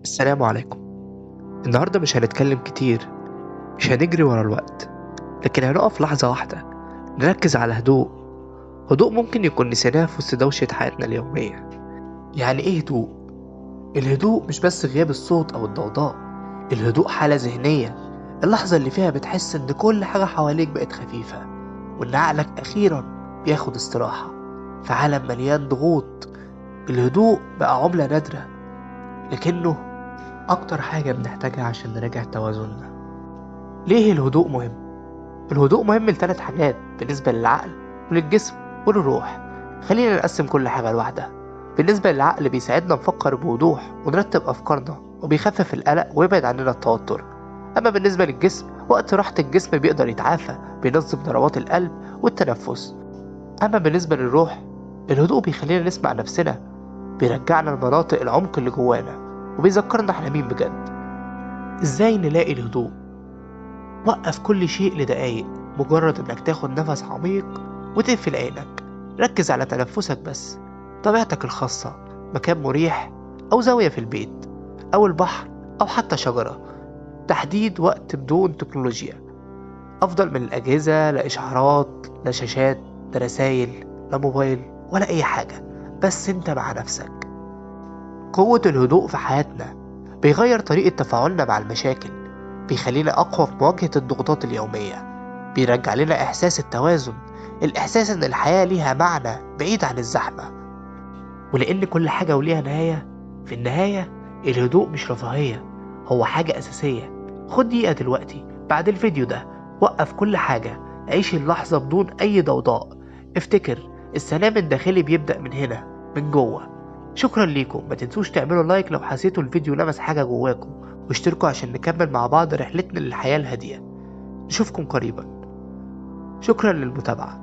السلام عليكم. النهاردة مش هنتكلم كتير، مش هنجري ورا الوقت، لكن هنقف لحظة واحدة نركز على هدوء. هدوء ممكن يكون نسيناه في وسط دوشة حياتنا اليومية. يعني ايه هدوء؟ الهدوء مش بس غياب الصوت او الضوضاء، الهدوء حالة ذهنية، اللحظة اللي فيها بتحس ان كل حاجة حواليك بقت خفيفة، وان عقلك اخيرا بياخد استراحة. في عالم مليان ضغوط، الهدوء بقى عملة نادرة، لكنه أكتر حاجة بنحتاجها عشان نراجع توازننا. ليه الهدوء مهم؟ الهدوء مهم لثلاث حاجات بالنسبة للعقل وللجسم وللروح. خلينا نقسم كل حاجة لوحدها. بالنسبة للعقل بيساعدنا نفكر بوضوح ونرتب أفكارنا، وبيخفف القلق ويبعد عننا التوتر. أما بالنسبة للجسم، وقت راحة الجسم بيقدر يتعافى، بينظم ضربات القلب والتنفس. أما بالنسبة للروح، الهدوء بيخلينا نسمع نفسنا، بيرجعنا لمناطق العمق اللي جوانا، وبيذكرنا احنا مين بجد. ازاي نلاقي الهدوء؟ وقف كل شيء لدقايق، مجرد انك تاخد نفس عميق وتقفل عينك. ركز على تنفسك بس، طبيعتك الخاصة، مكان مريح او زاوية في البيت او البحر او حتى شجرة. تحديد وقت بدون تكنولوجيا افضل من الاجهزة، لا اشعارات، لا شاشات، لا رسايل، لا موبايل، ولا اي حاجة، بس انت مع نفسك. قوة الهدوء في حياتنا بيغير طريقة تفاعلنا مع المشاكل، بيخلينا أقوى في مواجهة الضغوطات اليومية، بيرجع لنا إحساس التوازن، الإحساس إن الحياة ليها معنى بعيد عن الزحمة. ولأن كل حاجة وليها نهاية، في النهاية الهدوء مش رفاهية، هو حاجة أساسية. خد دقيقة دلوقتي بعد الفيديو ده، وقف كل حاجة، عيش اللحظة بدون أي ضوضاء. افتكر السلام الداخلي بيبدأ من هنا، من جوه. شكرا ليكم، ما تنسوش تعملوا لايك لو حسيتوا الفيديو لمس حاجة جواكم، واشتركوا عشان نكمل مع بعض رحلتنا للحياة الهادية. نشوفكم قريبا. شكرا للمتابعة.